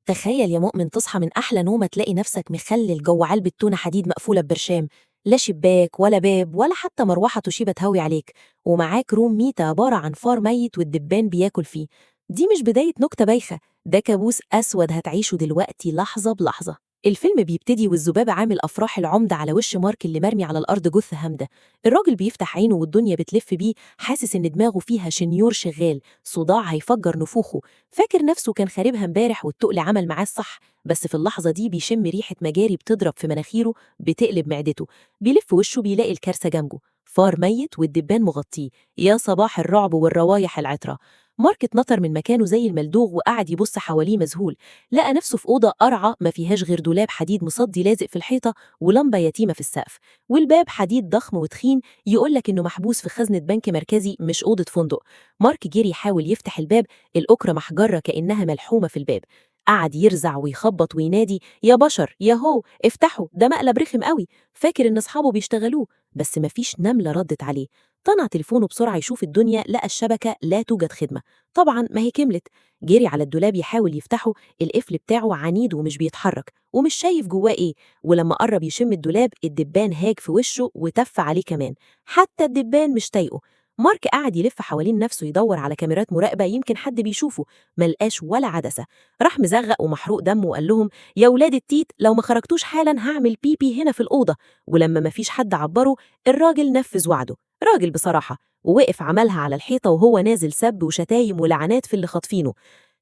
تخيل يا مؤمن تصحى من أحلى نومة تلاقي نفسك مخلل جوه علبة تونة حديد مقفولة ببرشام، لا شباك ولا باب ولا حتى مروحة توشيبا تهوي عليك، ومعاك roommate عبارة عن فار ميت والدبان بياكل فيه. دي مش بداية نكتة بايخة، ده كابوس أسود هتعيشه دلوقتي لحظة بلحظة. الفيلم بيبتدي والذباب عامل أفراح العمدة على وش مارك اللي مرمي على الأرض جثة هامدة. الراجل بيفتح عينه والدنيا بتلف بيه، حاسس إن دماغه فيها شنيور شغال، صداع هيفجر نفوخه. فاكر نفسه كان خاربها امبارح والتقل عمل معاه الصح، بس في اللحظة دي بيشم ريحة مجاري بتضرب في مناخيره بتقلب معدته. بيلف وشه بيلاقي الكارثة جنبه، فار ميت والدبان مغطيه. يا صباح الرعب والروايح العطرة. مارك اتنطر من مكانه زي الملدوغ وقعد يبص حواليه مذهول. لقى نفسه في أوضة قرعة ما فيهاش غير دولاب حديد مصدي لازق في الحيطة ولمبة يتيمة في السقف، والباب حديد ضخم وتخين يقولك إنه محبوس في خزنة بنك مركزي مش أوضة فندق. مارك جري يحاول يفتح الباب، الأكرة محجرة كأنها ملحومة في الباب. قعد يرزع ويخبط وينادي يا بشر يا هو افتحوا، ده مقلب رخم قوي. فاكر إن أصحابه بيشتغلوه، بس مفيش نملة ردت عليه. طلع تليفونه بسرعة يشوف الدنيا، لقى الشبكة لا توجد خدمة. طبعا ما هي كملت. جري على الدولاب يحاول يفتحه، القفل بتاعه عنيد ومش بيتحرك ومش شايف جواه ايه. ولما قرب يشم الدولاب الدبان هاج في وشه وتف عليه كمان، حتى الدبان مش طايقه. مارك قعد يلف حوالين نفسه يدور على كاميرات مراقبة يمكن حد بيشوفه، ملقاش ولا عدسة. راح مزغق ومحروق دمه وقال لهم يا ولاد التيت لو ما خرجتوش حالا هعمل بيبي هنا في الأوضة. ولما مفيش حد عبره الراجل نفذ وعده. راجل بصراحة، ووقف عملها على الحيطة وهو نازل سب وشتايم ولعنات في اللي خاطفينه.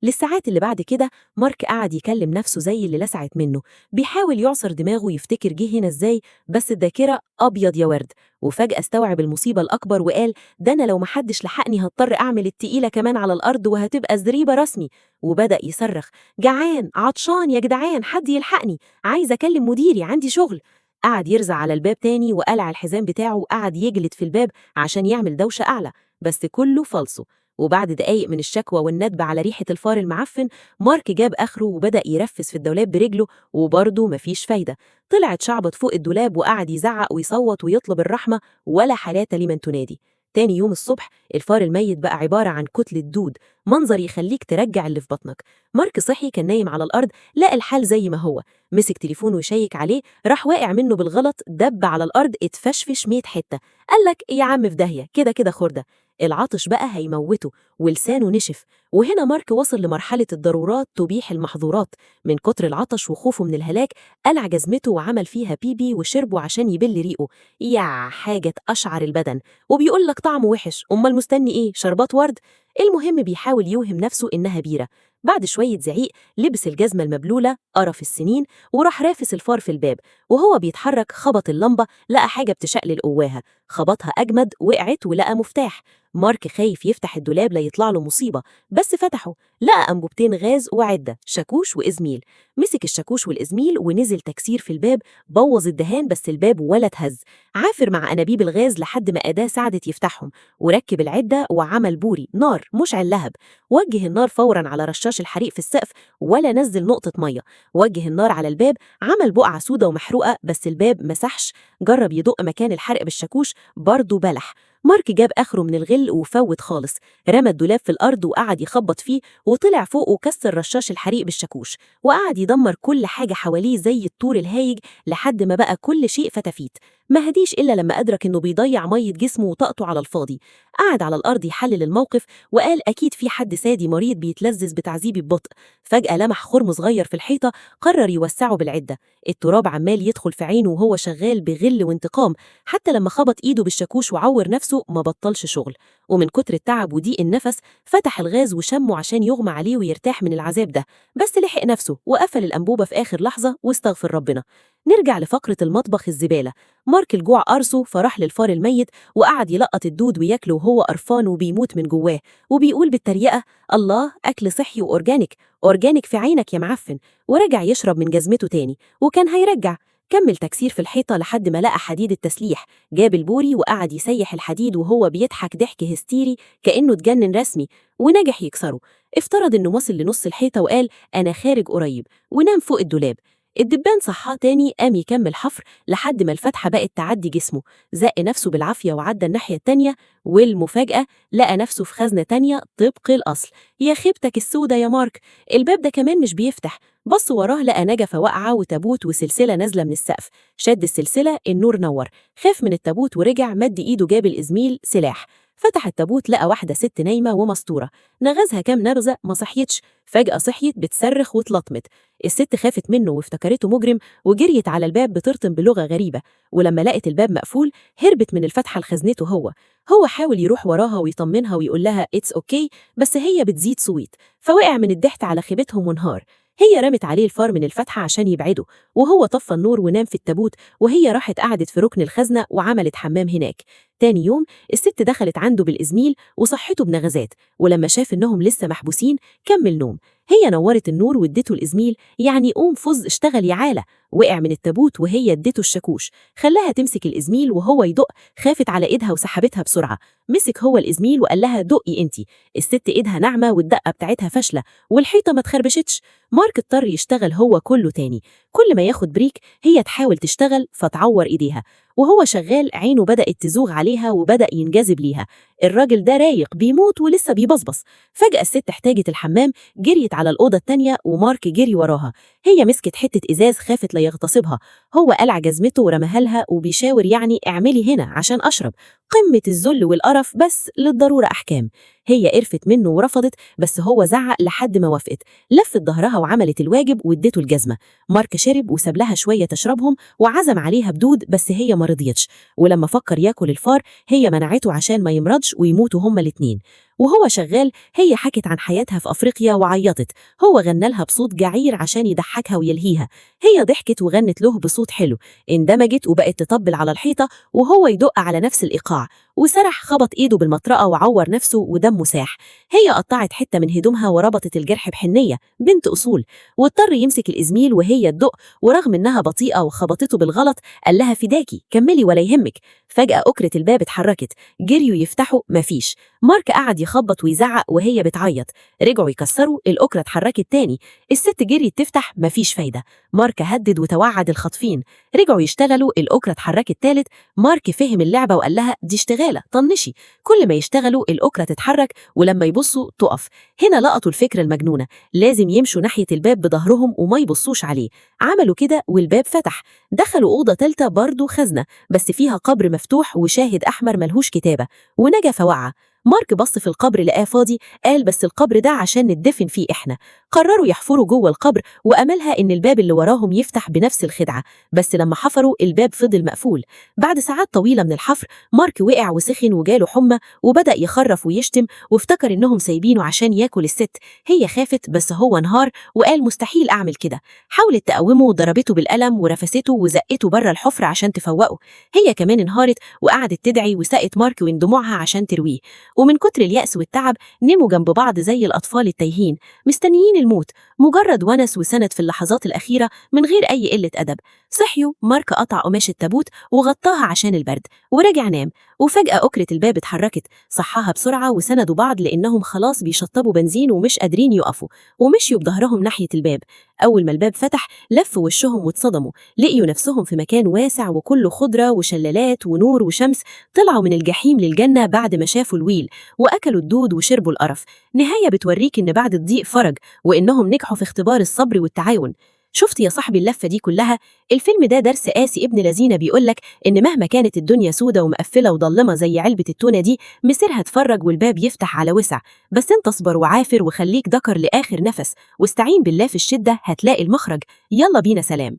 للساعات اللي بعد كده مارك قعد يكلم نفسه زي اللي لسعت منه، بيحاول يعصر دماغه يفتكر جه هنا ازاي، بس الذاكرة أبيض يا ورد. وفجأة استوعب المصيبة الأكبر وقال ده أنا لو محدش لحقني هضطر أعمل التقيلة كمان على الأرض وهتبقى زريبة رسمي. وبدأ يصرخ جعان عطشان يا جدعان حد يلحقني، عايز أكلم مديري عندي شغل. قعد يرزع على الباب تاني وقلع الحزام بتاعه وقعد يجلد في الباب عشان يعمل دوشة أعلى، بس كله فالصو. وبعد دقايق من الشكوى والندب على ريحة الفار المعفن مارك جاب آخره وبدأ يرفس في الدولاب برجله، وبرضه مفيش فايدة. طلع اتشعبط فوق الدولاب وقعد يزعق ويصوت ويطلب الرحمة، ولا حياة لمن تنادي. تاني يوم الصبح الفار الميت بقى عبارة عن كتلة دود، منظر يخليك ترجع اللي في بطنك. مارك صحي كان نايم على الأرض، لقى الحال زي ما هو. مسك تليفونه وشيك عليه، راح واقع منه بالغلط، دب على الأرض اتفشفش 100 حتة. قالك يا عم في داهية، كده كده خردة. العطش بقى هيموته ولسانه نشف. وهنا مارك وصل لمرحلة الضرورات تبيح المحظورات. من كتر العطش وخوفه من الهلاك قلع جزمته وعمل فيها بيبي وشربه عشان يبل ريقه. يا حاجة أشعر البدن، وبيقول لك طعمه وحش، أمال مستني إيه؟ شربات ورد؟ المهم بيحاول يوهم نفسه إنها بيرة. بعد شوية زعيق لبس الجزمة المبلولة قرف السنين وراح رافس الفار في الباب. وهو بيتحرك خبط اللمبة، لقى حاجة بتشقلل قواها، خبطها أجمد، وقعت ولقى مفتاح. مارك خايف يفتح الدولاب لا يطلع له مصيبة، بس فتحه لقى أنبوبتين غاز وعدة شاكوش وإزميل. مسك الشاكوش والإزميل ونزل تكسير في الباب، بوظ الدهان بس الباب ولا اتهز. عافر مع أنابيب الغاز لحد ما أداة ساعدت يفتحهم، وركب العدة وعمل بوري نار مشعل لهب. وجه النار فورا على رشاش الحريق في السقف ولا نزل نقطة مية. وجه النار على الباب، عمل بقعة سودة ومحروقة بس الباب مسحش. جرب يدق مكان الحرق بالشاكوش برضه بلح. مارك جاب آخره من الغل وفوت خالص، رمى الدولاب في الأرض وقعد يخبط فيه، وطلع فوق وكسر رشاش الحريق بالشاكوش، وقعد يدمر كل حاجة حواليه زي الطور الهايج لحد ما بقى كل شيء فتافيت. ما هديش إلا لما أدرك إنه بيضيع مية جسمه وطاقته على الفاضي. قعد على الأرض يحلل الموقف وقال أكيد في حد سادي مريض بيتلذذ بتعذيبي ببطء. فجأة لمح خرم صغير في الحيطة، قرر يوسعه بالعدة. التراب عمال يدخل في عينه وهو شغال بغل وانتقام، حتى لما خبط إيده بالشاكوش وعور نفسه ما بطلش شغل. ومن كتر التعب وضيق النفس فتح الغاز وشمه عشان يغمى عليه ويرتاح من العذاب ده، بس لحق نفسه وقفل الأنبوبة في آخر لحظة واستغفر ربنا. نرجع لفقرة المطبخ الزبالة. مارك الجوع قرصه فراح للفار الميت وقعد يلقط الدود وياكله وهو قرفان وبيموت من جواه، وبيقول بالتريقة الله أكل صحي و organic، organic في عينك يا معفن. ورجع يشرب من جزمته تاني وكان هيرجع. كمل تكسير في الحيطة لحد ما لقى حديد التسليح، جاب البوري وقعد يسيح الحديد وهو بيضحك ضحك هستيري كأنه اتجنن رسمي، ونجح يكسره. افترض إنه وصل لنص الحيطة وقال أنا خارج قريب، ونام فوق الدولاب. الدبان صحاه تاني، قام يكمل حفر لحد ما الفتحة بقت تعدي جسمه. زق نفسه بالعافية وعدى الناحية التانية، والمفاجأة لقى نفسه في خزنة تانية طبق الأصل. يا خيبتك السودة يا مارك، الباب ده كمان مش بيفتح. بص وراه لقى نجفة واقعة وتابوت وسلسلة نازلة من السقف. شد السلسلة، النور نور. خاف من التابوت ورجع مد إيده جاب الإزميل سلاح. فتح التابوت لقى واحدة ست نايمة ومستورة. نغزها كام نغزة ما صحيتش. فجأة صحيت بتصرخ واتلطمت. الست خافت منه وافتكرته مجرم وجريت على الباب بترطم بلغة غريبة، ولما لقت الباب مقفول هربت من الفتحة لخزنته. هو حاول يروح وراها ويطمنها ويقول لها it's okay، بس هي بتزيد صويت، فوقع من الضحك على خيبتهم وانهار. هي رمت عليه الفار من الفتحة عشان يبعده، وهو طفى النور ونام في التابوت، وهي راحت قعدت في ركن الخزنة وعملت حمام هناك. تاني يوم الست دخلت عنده بالإزميل وصحته بنغزات، ولما شاف إنهم لسه محبوسين كمل نوم. هي نورت النور وادته الإزميل، يعني قوم فز اشتغل يا عالة. وقع من التابوت وهي ادته الشاكوش، خلاها تمسك الإزميل وهو يدق. خافت على إيدها وسحبتها بسرعة. مسك هو الإزميل وقال لها دقي انتي. الست إيدها ناعمة والدقة بتاعتها فاشلة والحيطة ما تخربشتش. مارك اضطر يشتغل هو كله تاني. كل ما ياخد break هي تحاول تشتغل فتعور إيديها، وهو شغال عينه بدأت تزوغ عليها وبدأ ينجذب ليها. الراجل ده رايق، بيموت ولسه بيبصبص. فجأة الست احتاجت الحمام، جريت على الأوضة التانية ومارك جري وراها. هي مسكت حتة إزاز خافت لا يغتصبها. هو قلع جزمته ورماها لها وبيشاور يعني اعملي هنا عشان أشرب. قمة الذل والقرف، بس للضرورة أحكام. هي قرفت منه ورفضت، بس هو زعق لحد ما وافقت. لفت ظهرها وعملت الواجب واديته الجزمة. مارك شرب وساب لها شوية تشربهم وعزم عليها بدود، بس هي ما رضيتش. ولما فكر ياكل الفار هي منعته عشان ما يمرضش ويموتوا هما الاتنين. وهو شغال هي حكت عن حياتها في أفريقيا وعيطت. هو غنى لها بصوت جعير عشان يضحكها ويلهيها. هي ضحكت وغنت له بصوت حلو. اندمجت وبقت تطبل على الحيطة وهو يدق على نفس الإيقاع، وسرح خبط إيده بالمطرقة وعور نفسه ودمه ساح. هي قطعت حتة من هدومها وربطت الجرح بحنية، بنت أصول. واضطر يمسك الإزميل وهي تدق، ورغم إنها بطيئة وخبطته بالغلط قال لها فداكي كملي ولا يهمك. فجأة أكرة الباب اتحركت، جريوا يفتحوا مفيش. مارك قعد يخبط ويزعق وهي بتعيط. رجعوا يكسروا، الأكرة اتحركت تاني. الست جريت تفتح، مفيش فايدة. مارك هدد وتوعد الخاطفين. رجعوا يشتغلوا، الأكرة اتحركت تالت. مارك فهم اللعبة وقال لها دي اشتغالة طنشي. كل ما يشتغلوا الأكرة تتحرك ولما يبصوا تقف. هنا لقطوا الفكرة المجنونة، لازم يمشوا ناحية الباب بظهرهم وما يبصوش عليه. عملوا كده والباب فتح. دخلوا أوضة تالتة برضو خزنة، بس فيها قبر مفتوح وشاهد أحمر ملهوش كتابة، ونجفة واقعة. مارك بص في القبر لقاه فاضي، قال بس القبر ده عشان ندفن فيه احنا. قرروا يحفروا جوه القبر، وأملها إن الباب اللي وراهم يفتح بنفس الخدعة، بس لما حفروا الباب فضل مقفول. بعد ساعات طويلة من الحفر مارك وقع وسخن وجاله حمى وبدأ يخرف ويشتم، وافتكر إنهم سايبينه عشان ياكل الست. هي خافت بس هو انهار وقال مستحيل أعمل كده. حاولت تقومه وضربته بالقلم ورفسته وزقته بره الحفرة عشان تفوقه. هي كمان انهارت وقعدت تدعي وسقت مارك من دموعها عشان ترويه. ومن كتر اليأس والتعب نموا جنب بعض زي الأطفال التايهين مستنيين الموت، مجرد ونس وسند في اللحظات الأخيرة من غير أي قلة أدب. صحيوا، مارك قطع قماش التابوت وغطاها عشان البرد ورجع نام. وفجأة أكرة الباب اتحركت، صحاها بسرعة وسندوا بعض لأنهم خلاص بيشطبوا بنزين ومش قادرين يقفوا، ومشيوا بظهرهم ناحية الباب. أول ما الباب فتح لفوا وشهم واتصدموا، لقيوا نفسهم في مكان واسع وكله خضرة وشلالات ونور وشمس. طلعوا من الجحيم للجنة بعد ما شافوا الويل وأكلوا الدود وشربوا القرف. نهاية بتوريك إن بعد الضيق فرج، وإنهم نجحوا في اختبار الصبر والتعاون. شفت يا صاحبي اللفة دي كلها؟ الفيلم ده درس قاسي ابن لذينة، بيقولك إن مهما كانت الدنيا سودة ومقفلة وضلمة زي علبة التونة دي، مسيرها تفرج والباب يفتح على وسع. بس انت اصبر وعافر وخليك ذكر لآخر نفس، واستعين بالله في الشدة هتلاقي المخرج. يلا بينا، سلام.